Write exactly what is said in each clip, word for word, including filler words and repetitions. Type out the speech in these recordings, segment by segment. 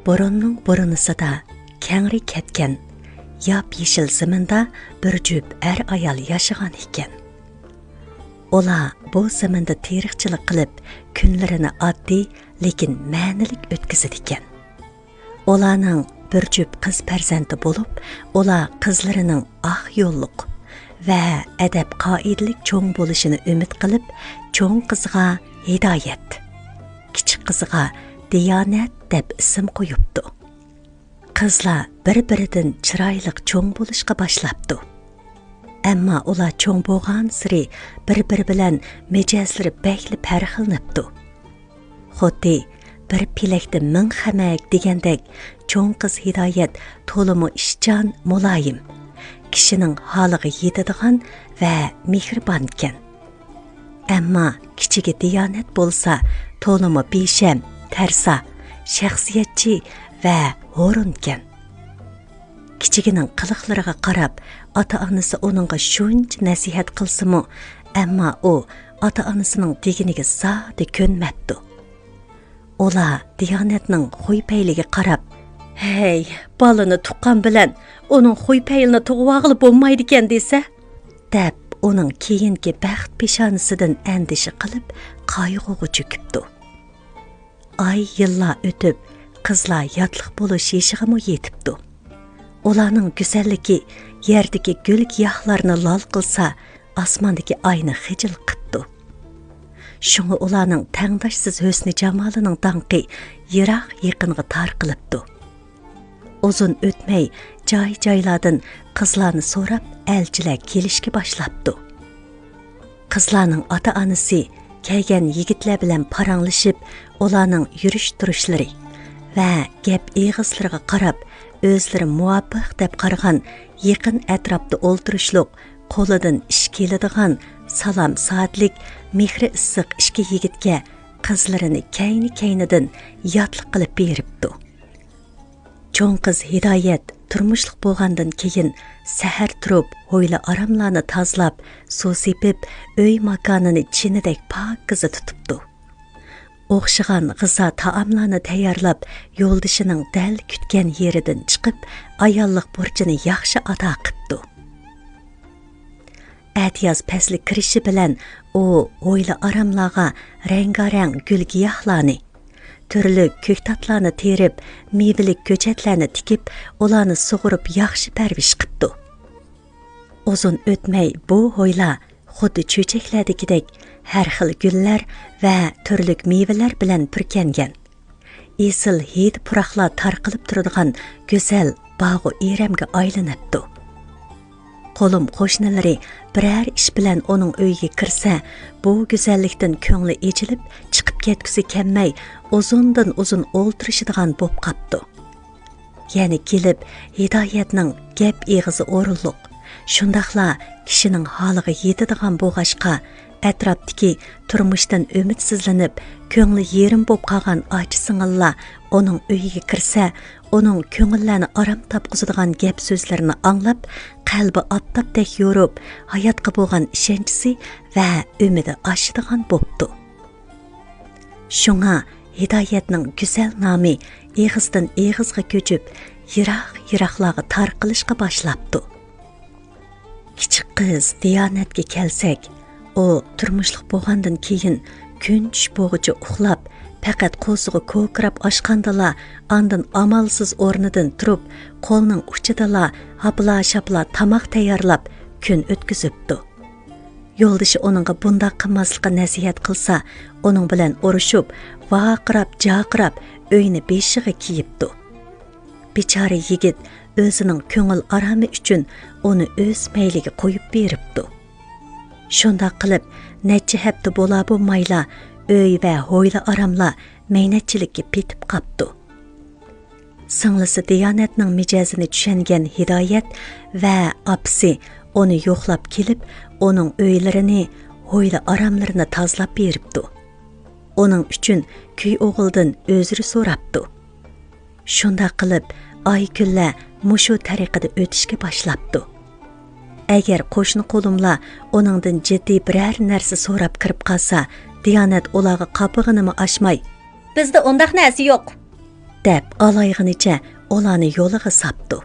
بۇرۇننىڭ بۇرۇنىسىدا كەڭرى كەتكەن ياپيېشىل زېمىندا بىر جۈپ ئەر-ئايال ياشىغان ئىكەن. ئۇلار بۇ زېمىندا تېرىقچىلىق قىلىپ، كۈنلىرىنى ئاددىي، لېكىن مەنىلىك ئۆتكۈزىدىكەن. ئۇلارنىڭ بىر جۈپ قىز پەرزەنتى بولۇپ، ئۇلار قىزلىرىنىڭ ئاق يوللۇق ۋە ئەدەپ-قائىدىلىك چوڭ بولۇشىنى ئۈمىد قىلىپ، چوڭ قىزىغا ھىدايەت، كىچىك قىزىغا دىيانەت دەپ ئىسىم قويۇپتۇ. قىزلار بىر-بىرىدىن چىرايلىق چوڭ بولۇشقا باشلاپتۇ. ئەمما ئۇلار چوڭ بولغانسېرى بىر-بىرى بىلەن مىجەزلىرى بەكلا پەرقلىنىپتۇ. خۇددى بىر پېلەكتە مىڭ خەمەك دېگەندەك، چوڭ قىز ھىدايەت تولىمۇ ئىشچان، مۇلايىم، كىشىنىڭ ھالىغا يېتىدىغان ۋە مېھرىبانكەن. ئەمما كىچىكى دىيانەت بولسا تولىمۇ بىشەم، تەرسا، شەخسىيەتچى ۋە ھورۇنكەن. كىچىكىنىڭ قىلىقلىرىغا قاراپ، ئاتا-ئانىسى ئۇنىڭغا شۇنچە نەسىھەت قىلسىمۇ، ئەمما ئۇ ئاتا-ئانىسىنىڭ دېگىنىگە زادى كۆنمەپتۇ. ئۇلار دىيانەتنىڭ خۇي-پەيلىگە قاراپ، «ھەي، بالىنى تۇغقان بىلەن ئۇنىڭ خۇي-پەيلىنى تۇغۇۋالغىلى بولمايدىكەن دېسە» دەپ، ئۇنىڭ كېيىنكى بەخت پېشانىسىدىن ئەندىشە قىلىپ، قايغۇغا چۆكۈپتۇ. ئاي، يىللار ئۆتۈپ، قىزلار ياتلىق بولۇش يېشىغىمۇ يېتىپتۇ. ئۇلارنىڭ گۈزەللىكى يەردىكى گۈل-گىياھلارنى لال قىلسا، ئاسماندىكى ئاينى خىجىل قىپتۇ. شۇڭا ئۇلارنىڭ تەڭداشسىز ھۆسنى-جامالىنىڭ داڭقى يىراق-يېقىنغا تارقىلىپتۇ. ئۇزۇن ئۆتمەي، جاي-جايلاردىن قىزلارنى سوراپ ئەلچىلەر كېلىشكە باشلاپتۇ. قىزلارنىڭ ئاتا-ئانىسى كەلگەن يىگىتلەر بىلەن پاراڭلىشىپ، ئۇلارنىڭ يۈرۈش-تۇرۇشلىرى ۋە گەپ-ئېغىزلىرىغا قاراپ، ئۆزلىرى مۇۋاپىق دەپ قارىغان يېقىن ئەتراپتا ئولتۇرۇشلۇق، قولىدىن ئىش كېلىدىغان، سالام-سائەتلىك، مېھرى ئىسسىق ئىككى يىگىتكە قىزلىرىنى كەينى-كەينىدىن ياتلىق قىلىپ بېرىپتۇ. چوڭ قىز ھىدايەت تۇرمۇشلۇق بولغاندىن كېيىن، سەھەر تۇرۇپ، ھويلا-ئاراملارنى تازىلاپ، سۇ سېپىپ، ئۆي-ماكانىنى چىنىدەك پاكىزە تۇتۇپتۇ. ئوخشىغان غىزا تائاملارنى تەييارلاپ، يولدىشىنىڭ دەل كۈتكەن يېرىدىن چىقىپ، ئاياللىق بۇرچىنى ياخشى ئادا قىپتۇ. ئەتىياز پەسلى كىرىشى بىلەن ئۇ ھويلا-ئاراملارغا رەڭگارەڭ گۈل-گىياھلارنى، تۈرلۈك كۆكتاتلارنى تېرىپ، مېۋىلىك كۆچەتلەرنى تىكىپ، ئۇلارنى سۇغۇرۇپ ياخشى پەرۋىش قىپتۇ. ئۇزۇن ئۆتمەي بۇ ھويلا خۇددى چۆچەكلەردىكىدەك ھەر خىل گۈللەر ۋە تۈرلۈك مېۋىلەر بىلەن پۈركەنگەن. ئېسىل ھىد-پۇراقلار تارقىلىپ تۇرىدىغان گۈزەل باغۇ ئېرەمگە ئايلىنىپتۇ. قولۇم قوشنىلىرى بىرەر ئىش بىلەن ئۇنىڭ ئۆيىگە كىرسە، بۇ گۈزەللىكتىن كۆڭلى ئېچىلىپ، چىقىپ كەتكۈسى كەلمەي، ئۇزۇندىن ئۇزۇن ئولتۇرۇشىدىغان بوپ قاپتۇ. يەنە كېلىپ، ھىدايەتنىڭ گەپ-ئېغىزى ئورۇنلۇق، شۇنداقلا كىشىنىڭ ھالىغا يېتىدىغان بولغاچقا، ئەتراپتىكى تۇرمۇشتىن ئۈمىدسىزلىنىپ، كۆڭلى يېرىم بوپ قالغان ئاچا-سىڭىللار ئۇنىڭ ئۆيىگە كىرسە، ئۇنىڭ كۆڭۈللەرنى ئارام تاپقۇزىدىغان گەپ-سۆزلىرىنى ئاڭلاپ، قەلبى ئاپتاپتەك يورۇپ، ھاياتقا بولغان ئىشەنچىسى ۋە ئۈمىدى ئاشىدىغان بوپتۇ. شۇڭا ھىدايەتنىڭ گۈزەل نامى ئېغىزدىن ئېغىزغا كۆچۈپ، يىراق-يىراقلارغا تارقىلىشقا باشلاپتۇ. كىچىك قىز دىيانەتكە كەلسەك، ئۇ تۇرمۇشلۇق بولغاندىن كېيىن كۈن چۈش بولغۇچە ئۇخلاپ، پەقەت قورسىقى كوكىراپ ئاچقاندىلا، ئاندىن ئامالسىز ئورنىدىن تۇرۇپ، قولىنىڭ ئۇچىدىلا ھاپلا-شاپلا تاماق تەييارلاپ كۈن ئۆتكۈزۈپتۇ. يولدىشى ئۇنىڭغا بۇنداق قىلماسلىققا نەسىھەت قىلسا، ئۇنىڭ بىلەن ئۇرۇشۇپ، ۋارقىراپ-جارقىراپ ئۆينى بېشىغا كىيىپتۇ. بىچارە يىگىت ئۆزىنىڭ كۆڭۈل ئارامى ئۈچۈن ئۇنى ئۆز مەيلىگە قويۇپ بېرىپتۇ. شۇنداق قىلىپ، نەچچە ھەپتە بولا بولمايلا ئۆي ۋە ھويلا ئاراملار مەينەتچىلىككە پېتىپ قاپتۇ. سىڭلىسى دىيانەتنىڭ مىجەزىنى چۈشەنگەن ھىدايەت ۋە ئاپىسى ئۇنى يوقلاپ كېلىپ، ئۇنىڭ ئۆيلىرىنى، ھويلا ئاراملىرىنى تازىلاپ بېرىپتۇ. ئۇنىڭ ئۈچۈن كۈي ئوغلىدىن ئۆزرە سوراپتۇ. شۇنداق قىلىپ، ئاي-كۈنلەر مۇشۇ تەرىقىدە ئۆتۈشكە باشلاپتۇ. ئەگەر قوشنا قولۇملار ئۇنىڭدىن جىددىي بىرەر نەرسە سوراپ كىرىپ قالسا، دىيانەت ئۇلارغا قاپىغىنىمۇ ئاچماي، «بىزدە ئۇنداق نەرسە يوق» دەپ ئالايغىنىچە ئۇلارنى يولىغا ساپتۇ.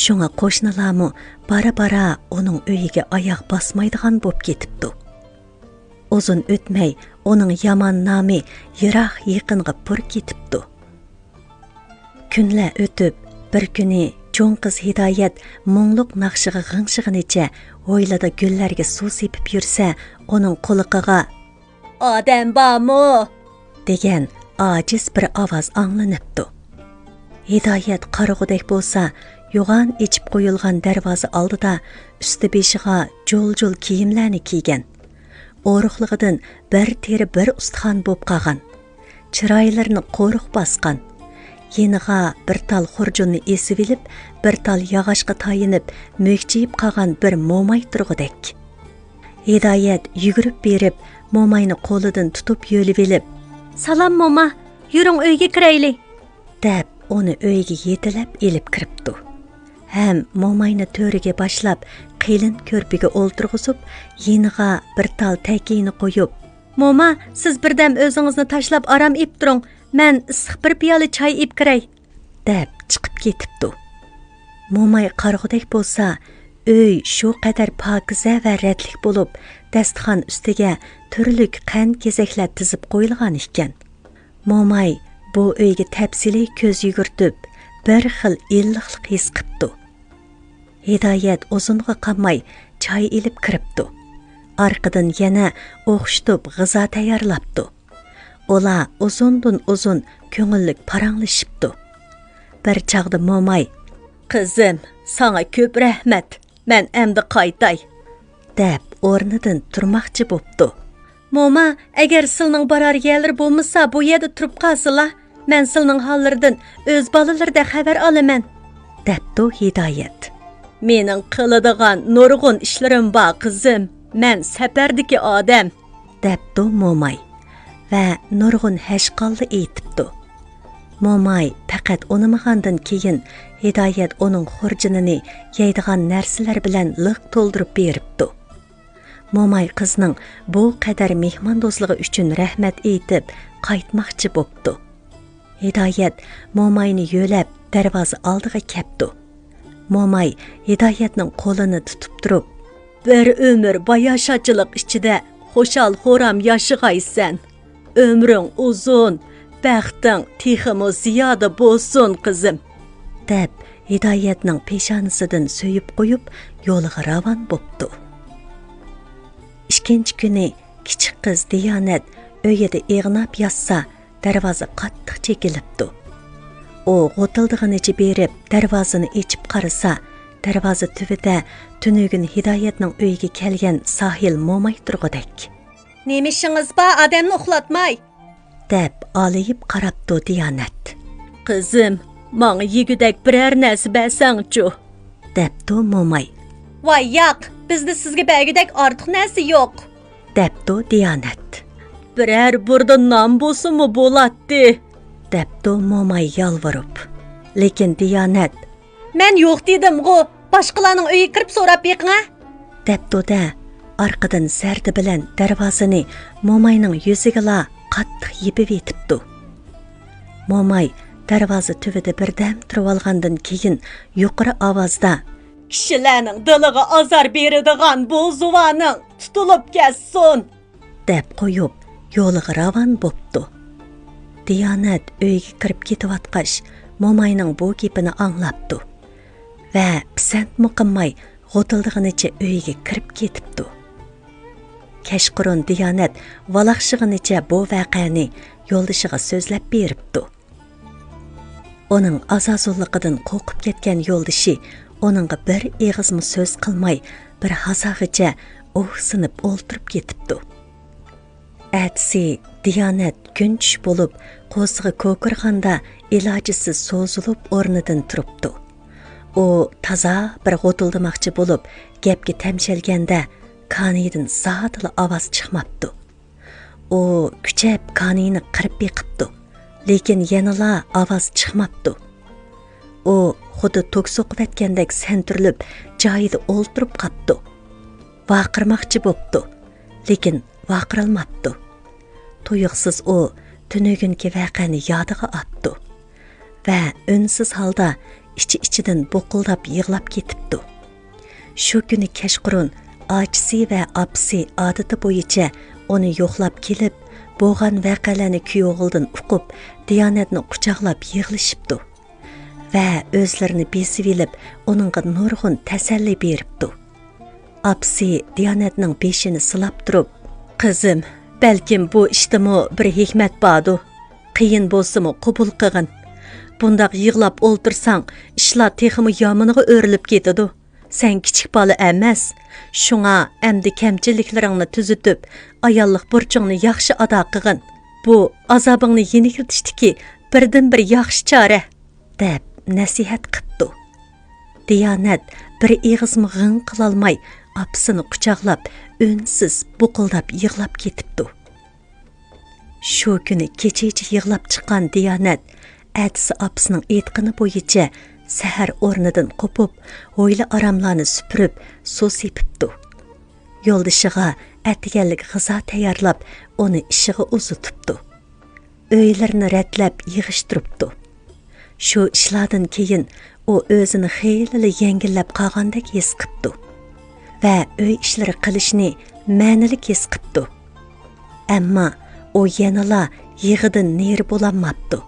شۇڭا قوشنىلارمۇ بارا-بارا ئۇنىڭ ئۆيىگە ئاياغ باسمايدىغان بوپ كېتىپتۇ. ئۇزۇن ئۆتمەي ئۇنىڭ يامان نامى يىراق-يېقىنغا پۇر كېتىپتۇ. كۈنلەر ئۆتۈپ، بىر كۈنى چوڭ قىز ھىدايەت مۇڭلۇق ناخشىغا غىڭشىغىنىچە ھويلىدا گۈللەرگە سۇ سېپىپ يۈرسە، ئۇنىڭ قۇلىقىغا «ئادەم بارمۇ؟» دېگەن ئاجىز بىر ئاۋاز ئاڭلىنىپتۇ. ھىدايەت قارىغۇدەك بولسا، يوغان ئېچىپ قويۇلغان دەرۋازا ئالدىدا ئۈستى بېشىغا جۇل-جۇل كىيىملەرنى كىيگەن، ئورۇقلۇقىدىن بىر تېرە بىر ئۇستىخان بوپ قالغان، چىرايلىرىنى قورۇق باسقان، يېنىغا بىر تال خۇرجۇننى ئېسىۋېلىپ، بىر تال ياغاچقا تايىنىپ مۈكچىيىپ قالغان بىر موماي تۇرغۇدەك. ھىدايەت يۈگۈرۈپ بېرىپ، موماينى قولىدىن تۇتۇپ يۆلىۋېلىپ، «سالام، موما، يۈرۈڭ، ئۆيگە كىرەيلى.» دەپ، ئۇنى ئۆيگە يېتىلەپ ئېلىپ كىرىپتۇ. ھەم موماينى تۆرىگە باشلاپ، قېلىن كۆرپىگە ئولتۇرغۇزۇپ، يېنىغا بىر تال تەكىيىنى قويۇپ، «موما، سىز بىردەم ئۆزىڭىزنى تاشلاپ ئارام ئېلىپ تۇرۇڭ، مەن ئىسسىق بىر پىيالە چاي ئېلىپ كىرەي.» دەپ چىقىپ كېتىپتۇ. موماي قارىغۇدەك بولسا، ئۆي شۇ قەدەر پاكىزە ۋە رەتلىك بولۇپ، داستىخان ئۈستىگە تۈرلۈك قەنت-كېزەكلەر تىزىپ قويۇلغان ئىكەن. موماي بۇ ئۆيگە تەپسىلىي كۆز يۈگۈرتۈپ، بىر خىل ئىللىقلىق ھېس قىپتۇ. ھىدايەت ئۇزۇنغا قالماي چاي ئېلىپ كىرىپتۇ. ئارقىدىن يەنە ئوخشىتىپ غىزا تەييارلاپتۇ. ئۇلار ئۇزۇندىن ئۇزۇن كۆڭۈللۈك پاراڭلىشىپتۇ. بىر چاغدا موماي، «قىزىم، ساڭا كۆپ رەھمەت، مەن ئەمدى قايتاي.» دەپ ئورنىدىن تۇرماقچى بوپتۇ. «موما، ئەگەر سىلنىڭ بارار يەرلىرى بولمىسا، بۇ يەردە تۇرۇپ قالسىلا، مەن سىلنىڭ ھاللىرىدىن ئۆز بالىلىرىدەك خەۋەر ئالىمەن.» دەپتۇ ھىدايەت. «مېنىڭ قىلىدىغان نۇرغۇن ئىشلىرىم بار، قىزىم، مەن سەپەردىكى ئادەم.» دەپتۇ موماي ۋە نۇرغۇن ھەشقاللا ئېيتىپتۇ. موماي پەقەت ئۇنىمىغاندىن كېيىن، ھىدايەت ئۇنىڭ خۇرجۇنىنى يەيدىغان نەرسىلەر بىلەن لىق تولدۇرۇپ بېرىپتۇ. موماي قىزنىڭ بۇ قەدەر مېھماندوستلۇقى ئۈچۈن رەھمەت ئېيتىپ، قايتماقچى بوپتۇ. ھىدايەت موماينى يۆلەپ، دەرۋازا ئالدىغا كەپتۇ. موماي ھىدايەتنىڭ قولىنى تۇتۇپ تۇرۇپ، «بىر ئۆمۈر باياشاتچىلىق ئىچىدە خۇشال-خۇرام ياشىغايسەن. ئۆمرۈڭ ئۇزۇن، بەختىڭ تېخىمۇ زىيادە بولسۇن، قىزىم.» دەپ، ھىدايەتنىڭ پېشانىسىدىن سۆيۈپ قويۇپ، يولىغا راۋان بوپتۇ. ئىككىنچى كۈنى كىچىك قىز دىيانەت ئۆيىدە ئېغىناپ ياتسا، دەرۋازا قاتتىق چېكىلىپتۇ. ئۇ غوتۇلدىغىنىچە بېرىپ، دەرۋازىنى ئېچىپ قارىسا، دەرۋازا تۈۋىدە تۈنۈگۈن ھىدايەتنىڭ ئۆيىگە كەلگەن ساھىل موماي تۇرغۇدەك. «نېمە ئىشىڭىز بار، ئادەمنى ئۇخلاتماي؟» دەپ ئالىيىپ قاراپتۇ دىيانەت. «قىزىم، ماڭا يېگۈدەك بىرەر نەرسە بەرسەڭچۇ؟» دەپتۇ موماي. «ۋاي ياق، بىزدە سىزگە بەرگۈدەك ئارتۇق نەرسە يوق.» دەپتۇ دىيانەت. «بىرەر بۇردا نان بولسىمۇ بولاتتى.» دەپتۇ موماي يالۋۇرۇپ. لېكىن دىيانەت، «مەن يوق دېدىمغۇ، باشقىلارنىڭ ئۆيىگە كىرىپ سوراپ بېقىڭە.» دەپتۇ-دە، ئارقىدىن زەردە بىلەن دەرۋازىنى موماينىڭ يۈزىگىلا قاتتىق يېپىۋېتىپتۇ. موماي دەرۋازا تۈۋىدە بىردەم تۇرۇۋالغاندىن كېيىن يۇقىرى ئاۋازدا، «كىشىلەرنىڭ دىلىغا ئازار بېرىدىغان بۇ زۇۋانىڭ تۇتۇلۇپ كەتسۇن!» دەپ قويۇپ، يولىغا راۋان بوپتۇ. دىيانەت ئۆيگە كىرىپ كېتىۋاتقاچ، موماينىڭ بۇ گېپىنى ئاڭلاپتۇ ۋە پىسەنتمۇ قىلماي، غوتۇلدىغىنىچە ئۆيىگە كىرىپ كېتىپتۇ. كەچقۇرۇن دىيانەت ۋالاقشىغىنىچە بۇ ۋەقەنى يولدىشىغا سۆزلەپ بېرىپتۇ. ئۇنىڭ ئازازۇللۇقىدىن قورقۇپ كەتكەن يولدىشى ئۇنىڭغا بىر ئېغىزمۇ سۆز قىلماي، بىر ھازاغىچە ئۇھسىنىپ ئولتۇرۇپ كېتىپتۇ. ئەتىسى دىيانەت كۈن چۈش بولۇپ، قورسىقى كوكۇرغاندا ئىلاجىسىز سوزۇلۇپ ئورنىدىن تۇرۇپتۇ. ئۇ تازا بىر غوتۇلدىماقچى بولۇپ، گەپكە تەمشەلگەندە، كانىيىدىن زادىلا ئاۋاز چىقماپتۇ. ئۇ كۈچەپ كانىيىنى قىرىپ بېقىپتۇ، لېكىن يەنىلا ئاۋاز چىقماپتۇ. ئۇ خۇددى توك سوقۇۋەتكەندەك سەنتۈرۈلۈپ، جايىدا ئولتۇرۇپ قاپتۇ. ۋارقىرىماقچى بوپتۇ، لېكىن ۋارقىرالماپتۇ. تۇيۇقسىز ئۇ تۈنۈگۈنكى ۋەقەنى يادىغا ئاپتۇ. ۋە ئۈنسىز ھالدا ئىچى-ئىچىدىن بۇقۇلداپ يىغلاپ كېتىپتۇ. شۇ كۈنى كەچقۇرۇن ئاچىسى ۋە ئاپىسى ئادىتى بويىچە ئۇنى يوقلاپ كېلىپ، بولغان ۋەقەلەرنى كۈيئوغلىدىن ئۇقۇپ، دىيانەتنى قۇچاقلاپ يىغلىشىپتۇ ۋە ئۆزلىرىنى بېسىۋېلىپ، ئۇنىڭغا نۇرغۇن تەسەللى بېرىپتۇ. ئاپىسى دىيانەتنىڭ بېشىنى سىلاپ تۇرۇپ، «قىزىم، بەلكىم بۇ ئىشتىمۇ بىر ھېكمەت باردۇ. قىيىن بولسىمۇ قوبۇل قىغىن. بۇنداق يىغلاپ ئولتۇرساڭ، ئىشلار تېخىمۇ يامىنىغا ئۆرۈلۈپ كېتىدۇ. سەن كىچىك بالا ئەمەس. شۇڭا ئەمدى كەمچىلىكلىرىڭنى تۈزىتىپ، ئاياللىق بۇرچۇڭنى ياخشى ئادا قىغىن. بۇ ئازابىڭنى يېنىكلىتىشتىكى بىردىنبىر ياخشى چارە.» دەپ نەسىھەت قىپتۇ. دىيانەت بىر ئېغىزمۇ غىڭ قىلالماي، ئاپىسىنى قۇچاقلاپ، ئۈنسىز بۇقۇلداپ يىغلاپ كېتىپتۇ. شۇ كۈنى كېچىچە يىغلاپ چىققان دىيانەت ئەتىسى ئاپىسىنىڭ ئېيتقىنى بويىچە سەھەر ئورنىدىن قوپۇپ، ھويلا ئاراملارنى سۈپۈرۈپ، سۇ سېپىپتۇ. يولدىشىغا ئەتىگەنلىك غىزا تەييارلاپ، ئۇنى ئىشىغا ئۇزىتىپتۇ. ئۆيلىرىنى رەتلەپ يىغىشتۇرۇپتۇ. شۇ ئىشلاردىن كېيىن ئۇ ئۆزىنى خېلىلا يەڭگىللەپ قالغاندەك ھېس قىپتۇ ۋە ئۆي ئىشلىرى قىلىشنى مەنىلىك ھېس قىپتۇ. ئەمما ئۇ يەنىلا يىغىدىن نېرى بولالماپتۇ.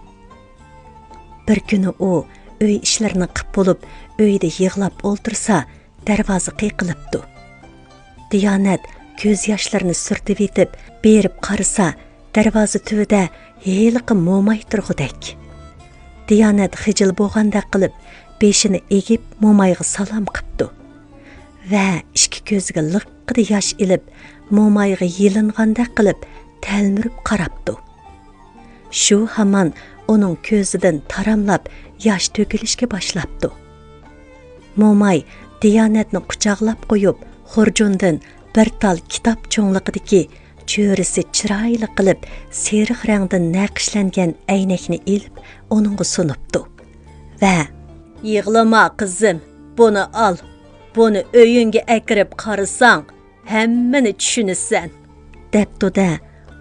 بىر كۈنى ئۇ ئۆي ئىشلىرىنى قىپ بولۇپ، ئۆيدە يىغلاپ ئولتۇرسا، دەرۋازا قېقىلىپتۇ. دىيانەت كۆز ياشلىرىنى سۈرتۈۋېتىپ، بېرىپ قارىسا، دەرۋازا تۈۋىدە ھېلىقى موماي تۇرغۇدەك. دىيانەت خىجىل بولغاندەك قىلىپ، بېشىنى ئېگىپ، مومايغا سالام قىپتۇ ۋە ئىككى كۆزىگە لىققىدە ياش ئېلىپ، مومايغا يېلىنغاندەك قىلىپ تەلمۈرۈپ قاراپتۇ. شۇ ھامان ئۇنىڭ كۆزىدىن تاراملاپ ياش تۆكۈلۈشكە باشلاپتۇ. موماي دىيانەتنى قۇچاقلاپ قويۇپ، خۇرجۇندىن بىر تال كىتاب چوڭلۇقىدىكى چۆرىسى چىرايلىق قىلىپ سېرىق رەڭدىن نەقىشلەنگەن ئەينەكنى ئېلىپ، ئۇنىڭغا سۇنۇپتۇ ۋە، «يىغلىما، قىزىم، بۇنى ئال. بۇنى ئۆيۈڭگە ئەكىرىپ قارىساڭ، ھەممىنى چۈشىنىسەن.» دەپتۇ-دە،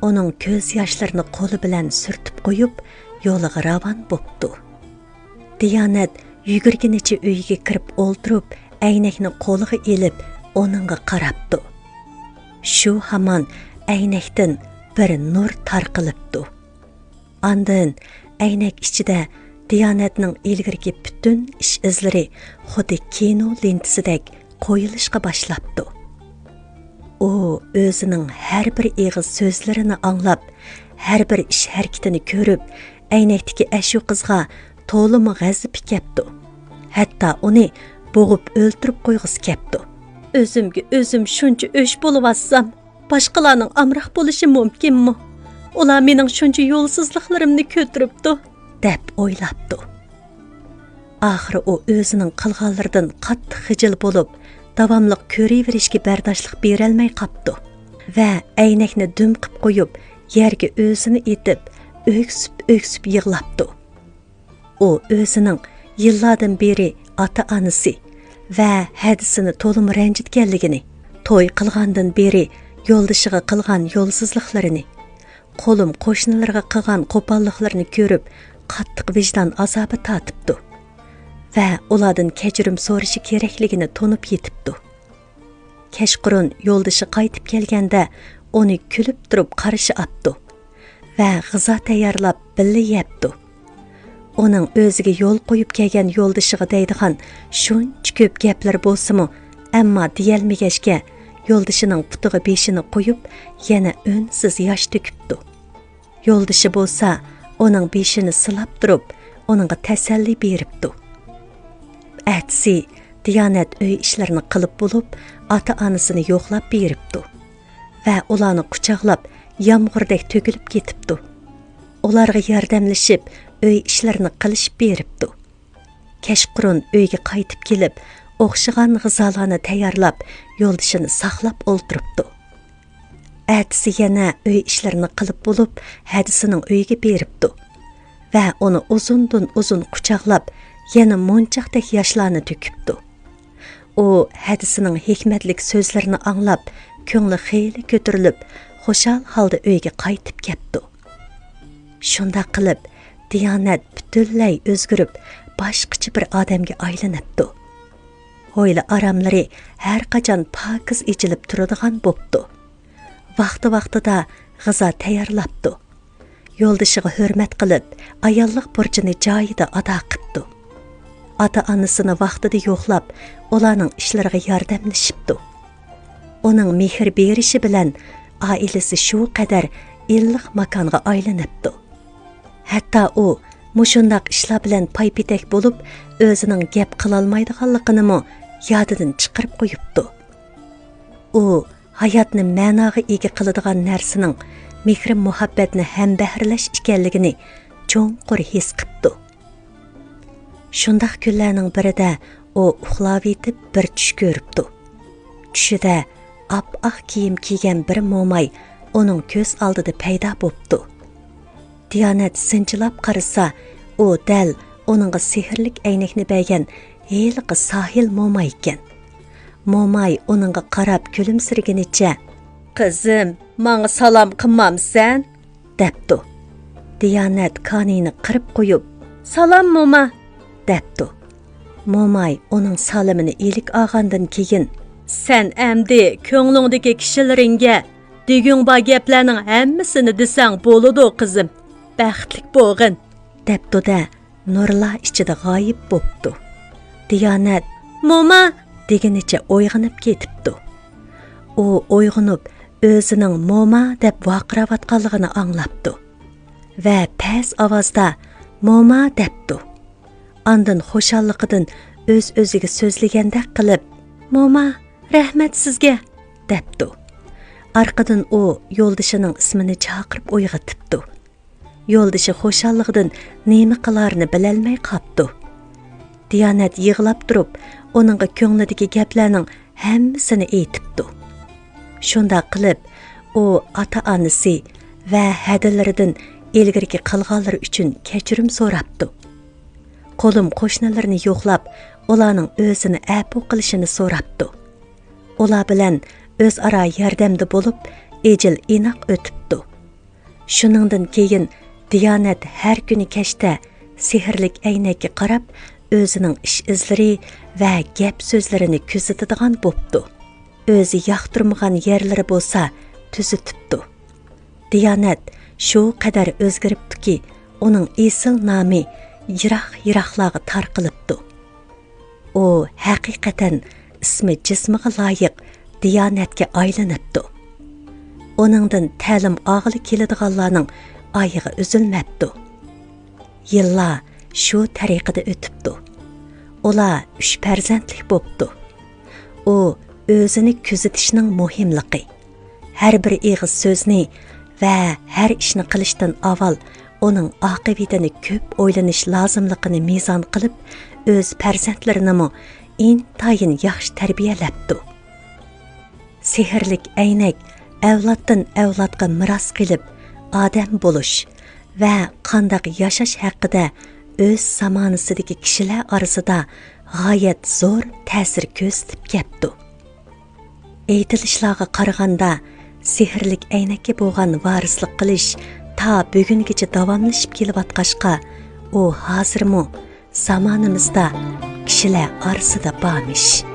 ئۇنىڭ كۆز ياشلىرىنى قولى بىلەن سۈرتۈپ قويۇپ، يولىغا راۋان بوپتۇ. دىيانەت يۈگۈرگىنىچە ئۆيىگە كىرىپ ئولتۇرۇپ، ئەينەكنى قولىغا ئېلىپ، ئۇنىڭغا قاراپتۇ. شۇ ھامان ئەينەكتىن بىر نۇر تارقىلىپتۇ. ئاندىن ئەينەك ئىچىدە دىيانەتنىڭ ئىلگىرىكى پۈتۈن ئىش ئىزلىرى خۇددى كىنو لېنتىسىدەك قويۇلۇشقا باشلاپتۇ. ئۇ ئۆزىنىڭ ھەر بىر ئېغىز سۆزلىرىنى ئاڭلاپ، ھەر بىر ئىش ھەرىكىتىنى كۆرۈپ، ئەينەكتىكى ئەشۇ قىزغا تولىمۇ غەزىپى كەپتۇ. ھەتتا ئۇنى بوغۇپ ئۆلتۈرۈپ قويغۇسى كەپتۇ. «ئۆزۈمگە ئۆزۈم شۇنچە ئۆچ بولۇۋاتسام، باشقىلارنىڭ ئامراق بولۇشى مۇمكىنمۇ؟ ئۇلار مېنىڭ شۇنچە يولسىزلىقلىرىمنى كۆتۈرۈپتۇ.» دەپ ئويلاپتۇ. ئاخىرى ئۇ ئۆزىنىڭ قىلغانلىرىدىن قاتتىق خىجىل بولۇپ، داۋاملىق كۆرۈۋېرىشكە بەرداشلىق بېرەلمەي قاپتۇ ۋە ئەينەكنى دۈم قىپ قويۇپ، يەرگە ئۆزىنى ئېتىپ، ئۆكسۈپ-ئۆكسۈپ يىغلاپتۇ. ئۇ ئۆزىنىڭ يىللاردىن بېرى ئاتا-ئانىسى ۋە ھەدىسىنى تولىمۇ رەنجىتكەنلىكىنى، توي قىلغاندىن بېرى يولدىشىغا قىلغان يولسىزلىقلىرىنى، قولۇم قوشنىلىرىغا قىلغان قوپاللىقلىرىنى كۆرۈپ، قاتتىق ۋىجدان ئازابى تارتىپتۇ ۋە ئۇلاردىن كەچۈرۈم سورىشى كېرەكلىكىنى تونۇپ يېتىپتۇ. كەچقۇرۇن يولدىشى قايتىپ كەلگەندە، ئۇنى كۈلۈپ تۇرۇپ قارشى ئاپتۇ ۋە غىزا تەييارلاپ بىللە يەپتۇ. ئۇنىڭ ئۆزىگە يول قويۇپ كەلگەن يولدىشىغا دەيدىغان شۇنچە كۆپ گەپلىرى بولسىمۇ، ئەمما دېيەلمىگەچكە، يولدىشىنىڭ پۇتىغا بېشىنى قويۇپ، يەنە ئۈنسىز ياش تۆكۈپتۇ. يولدىشى بولسا ئۇنىڭ بېشىنى سىلاپ تۇرۇپ، ئۇنىڭغا تەسەللى بېرىپتۇ. ئەتىسى دىيانەت ئۆي ئىشلىرىنى قىلىپ بولۇپ، ئاتا-ئانىسىنى يوقلاپ بېرىپتۇ ۋە ئۇلارنى قۇچاقلاپ، يامغۇردەك تۆكۈلۈپ كېتىپتۇ. ئۇلارغا ياردەملىشىپ، ئۆي ئىشلىرىنى قىلىشىپ بېرىپتۇ. كەچقۇرۇن ئۆيگە قايتىپ كېلىپ، ئوخشىغان غىزالارنى تەييارلاپ، يولدىشىنى ساقلاپ ئولتۇرۇپتۇ. ئەتىسى يەنە ئۆي ئىشلىرىنى قىلىپ بولۇپ، ھەدىسىنىڭ ئۆيىگە بېرىپتۇ ۋە ئۇنى ئۇزۇندىن ئۇزۇن قۇچاقلاپ، يەنە مونچاقتەك ياشلارنى تۆكۈپتۇ. ئۇ ھەدىسىنىڭ ھېكمەتلىك سۆزلىرىنى ئاڭلاپ، كۆڭلى خېلى كۆتۈرۈلۈپ، خۇشال ھالدا ئۆيگە قايتىپ كەپتۇ. شۇنداق قىلىپ، دىيانەت پۈتۈنلەي ئۆزگىرىپ، باشقىچە بىر ئادەمگە ئايلىنىپتۇ. ھويلا ئاراملىرى ھەر قاچان پاكىز ئېچىلىپ تۇرىدىغان بوپتۇ. ۋاقتى-ۋاقتىدا غىزا تەييارلاپتۇ. يولدىشىغا ھۆرمەت قىلىپ، ئاياللىق بۇرچىنى جايىدا ئادا قىپتۇ. ئاتا-ئانىسىنى ۋاقتىدا يوقلاپ، ئۇلارنىڭ ئىشلىرىغا ياردەملىشىپتۇ. ئۇنىڭ مېھىر بېرىشى بىلەن ئائىلىسى شۇ قەدەر ئىللىق ماكانغا ئايلىنىپتۇ. ھەتتا ئۇ مۇشۇنداق ئىشلار بىلەن پايپېتەك بولۇپ، ئۆزىنىڭ گەپ قىلالمايدىغانلىقىنىمۇ يادىدىن چىقىرىپ قويۇپتۇ. ئۇ ھاياتنى مەناغا ئىگە قىلىدىغان نەرسىنىڭ مېھرى-مۇھەببەتنى ھەمبەھىرلەش ئىكەنلىكىنى چوڭقۇر ھېس قىپتۇ. شۇنداق كۈنلەرنىڭ بىرىدە ئۇ ئۇخلاۋېتىپ بىر چۈش كۆرۈپتۇ. چۈشىدە ئاپئاق كىيىم كىيگەن بىر موماي ئۇنىڭ كۆز ئالدىدا پەيدا بوپتۇ. دىيانەت سىنچىلاپ قارىسا، ئۇ دەل ئۇنىڭغا سېھىرلىك ئەينەكنى بەرگەن ھېلىقى ساھىل موماي ئىكەن. موماي ئۇنىڭغا قاراپ كۈلۈمسىرىگىنىچە، «قىزىم، ماڭا سالام قىلمامسەن؟» دەپتۇ. دىيانەت كانىيىنى قىرىپ قويۇپ، «سالام، موما!» دەپتۇ. موماي ئۇنىڭ سالىمىنى ئىلىك ئالغاندىن كېيىن، «سەن ئەمدى كۆڭلۈڭدىكى كىشىلىرىڭگە دېگۈڭ بار گەپلەرنىڭ ھەممىسىنى دېسەڭ بولىدۇ، قىزىم. بەختلىك بولغىن!» دەپتۇ-دە، نۇرلار ئىچىدە غايىب بوپتۇ. دىيانەت، «موما!» دېگىنىچە ئويغىنىپ كېتىپتۇ. ئۇ ئويغىنىپ، ئۆزىنىڭ موما دەپ ۋارقىراۋاتقانلىقىنى ئاڭلاپتۇ ۋە پەس ئاۋازدا، «موما!» دەپتۇ. ئاندىن خۇشاللىقىدىن ئۆز-ئۆزىگە سۆزلىگەندەك قىلىپ، «موما، رەھمەت سىزگە!» دەپتۇ. ئارقىدىن ئۇ يولدىشىنىڭ ئىسمىنى چاقىرىپ ئويغىتىپتۇ. يولدىشى خۇشاللىقىدىن نېمە قىلارىنى بىلەلمەي قاپتۇ. دىيانەت يىغلاپ تۇرۇپ، ئۇنىڭغا كۆڭلىدىكى گەپلەرنىڭ ھەممىسىنى ئېيتىپتۇ. شۇنداق قىلىپ، ئۇ ئاتا-ئانىسى ۋە ھەدىلىرىدىن ئىلگىرىكى قىلغانلىرى ئۈچۈن كەچۈرۈم سوراپتۇ. قولۇم قوشنىلىرىنى يوقلاپ، ئۇلارنىڭ ئۆزىنى ئەپۇ قىلىشىنى سوراپتۇ. ئۇلار بىلەن ئۆزئارا ياردەمدە بولۇپ، ئىجىل ئىناق ئۆتۈپتۇ. شۇنىڭدىن كېيىن دىيانەت ھەر كۈنى كەچتە سېھىرلىك ئەينەككە قاراپ، ئۆزىنىڭ ئىش ئىزلىرى ۋە گەپ سۆزلىرىنى كۆزىتىدىغان بوپتۇ. ئۆزى ياقتۇرمىغان يەرلىرى بولسا تۈزىتىپتۇ. دىيانەت شۇ قەدەر ئۆزگىرىپتۇكى، ئۇنىڭ ئېسىل نامى يىراق-يىراقلارغا تارقىلىپتۇ. ئۇ ھەقىقەتەن ئىسمى جىسمىغا لايىق دىيانەتكە ئايلىنىپتۇ. ئۇنىڭدىن تەلىم ئالغىلى كېلىدىغانلارنىڭ ئايىغى ئۈزۈلمەپتۇ. يىللار شۇ تەرىقىدە ئۆتۈپتۇ. ئۇلار ئۈچ پەرزەنتلىك بوپتۇ. ئۇ ئۆزىنى كۆزىتىشنىڭ مۇھىملىقى، ھەر بىر ئېغىز سۆزنى ۋە ھەر ئىشنى قىلىشتىن ئاۋۋال ئۇنىڭ ئاقىۋىتىنى كۆپ ئويلىنىش لازىملىقىنى مىزان قىلىپ، ئۆز پەرزەنتلىرىنىمۇ ئىنتايىن ياخشى تەربىيەلەپتۇ. سېھىرلىك ئەينەك ئەۋلادتىن ئەۋلادقا مىراس قېلىپ، ئادەم بولۇش ۋە قانداق ياشاش ھەققىدە ئۆز زامانىسىدىكى كىشىلەر ئارىسىدا غايەت زور تەسىر كۆرسىتىپ كەپتۇ. ئېيتىلىشلارغا قارىغاندا، سېھىرلىك ئەينەككە بولغان ۋارىسلىق قىلىش تا بۈگۈنگىچە داۋاملىشىپ كېلىۋاتقاچقا، ئۇ ھازىرمۇ زامانىمىزدا كىشىلەر ئارىسىدا بارمىش.